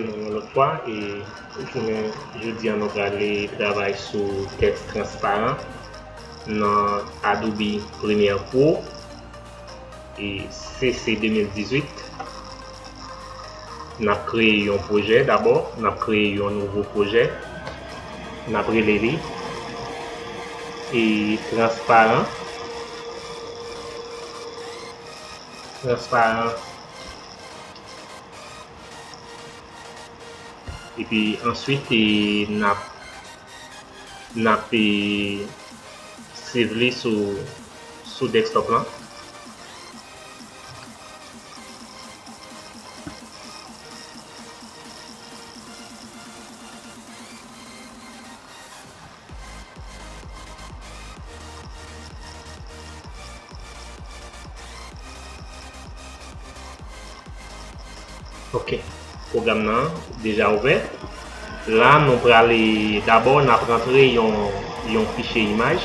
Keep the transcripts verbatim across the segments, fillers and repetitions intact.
Mwen yon lòt fwa, e jounen jodi a nou prale travay sou tèks transparan nan Adobe Premiere Pro, e C C de mil dizuit. N ap kreye yon pwojè dabò, n ap kreye yon nouvo pwojè, n ap rele li e transparan, transparan. Epi answit, e, n ap, n ap, e, save li sou, sou desktop lan. Ok. Pwogram nan deja ouvè. La, nou prale, dabò, n ap rantre yon, yon fichye imaj.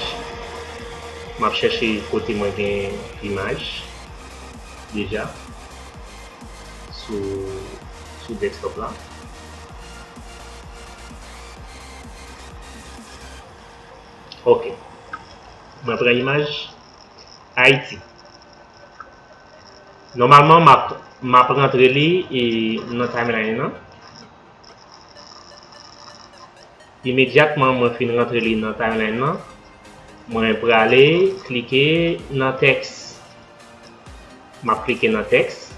M ap chèche kote mwen gen imaj deja sou, sou desktop la. Ok. Mwen pran imaj Ayiti. Nòmalman, m ap, m ap rantre li, e, nan timeline nan. Imedyatman mwen fin rantre li nan timeline nan, mwen prale klike nan tèks. M ap klike nan tèks.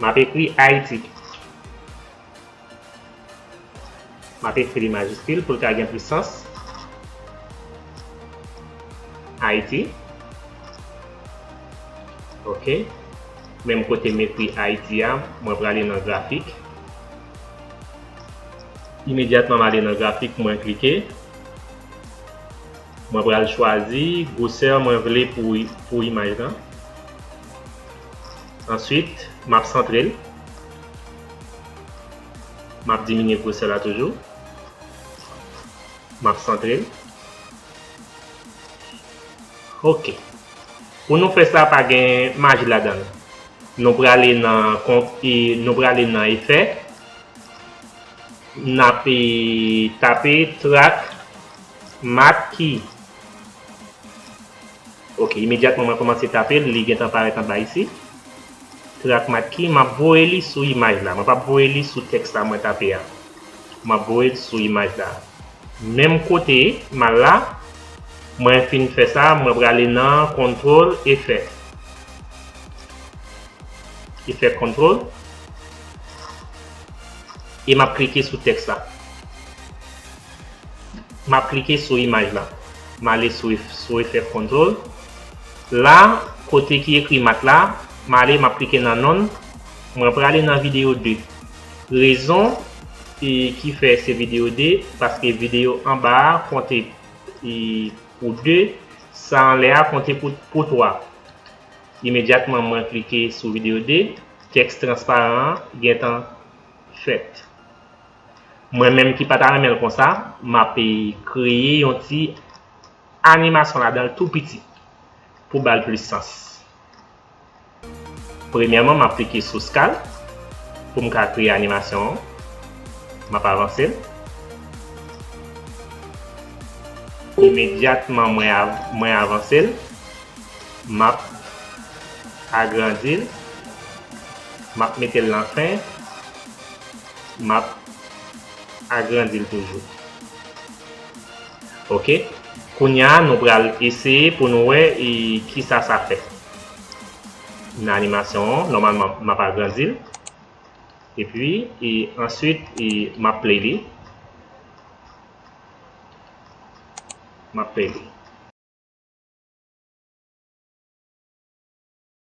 M ap ekri Ayiti. M ap ekri li majiskil pou l ka gen plis sans. Ayiti. Ok. Menm kote m ekri Ayiti a, mwen prale nan grafik. Imedyatman m ale nan grafik, mwen klike. Mwen pral chwazi gwosè mwen vle pou, pou imaj lan. Answit, m ap santre l. M ap diminye gwosè la toujou. M ap santre l. Ok. Pou nou fè sa, pa gen maji ladan l. Nou prale nan kon-, e, nou prale nan efè. N ap, e, tape track marquee. Ok, imedyatman mwen kòmanse tape l, li gentan parèt anba isi. Track marquee, m ap voye li sou imaj la. Mwen p ap voye li sou tèks la mwen tape a. M ap voye l sou imaj la. Menm kote m al la, mwen fin fè sa, mwen prale nan control effect. Effect control. E m ap klike sou tèks la. M ap klike sou imaj la. M ale sou, sou effect control. La, kote ki ekri mat la, m ale, m ap klike nan none. Mwen prale nan videyo de. Rezon, e, ki fè se videyo de, paske videyo anba a konte, e, pou de, sa anlè a konte pou, pou twa. Imedyatman mwen klike sou videyo de, tèks transparan an gentan fèt. Mwen menm ki pa ta renmen l konsa, m ap, e, kreye yon ti animasyon ladan l tou piti pou ba l plis sans. Premyèman, m ap klike sou scale pou m ka kreye animasyon an. M ap avanse l. Imedyatman mwen av-, mwen avanse l, m ap agrandi l, m ap mete l nan fen, m ap agrandi l toujou. Ok. Kounye a, nou pral eseye pou nou wè, e, kisa sa fè. Nan animasyon an, nòmalman, m ap agrandi l. Epi, e, answit, e, m ap play li. M ap play li.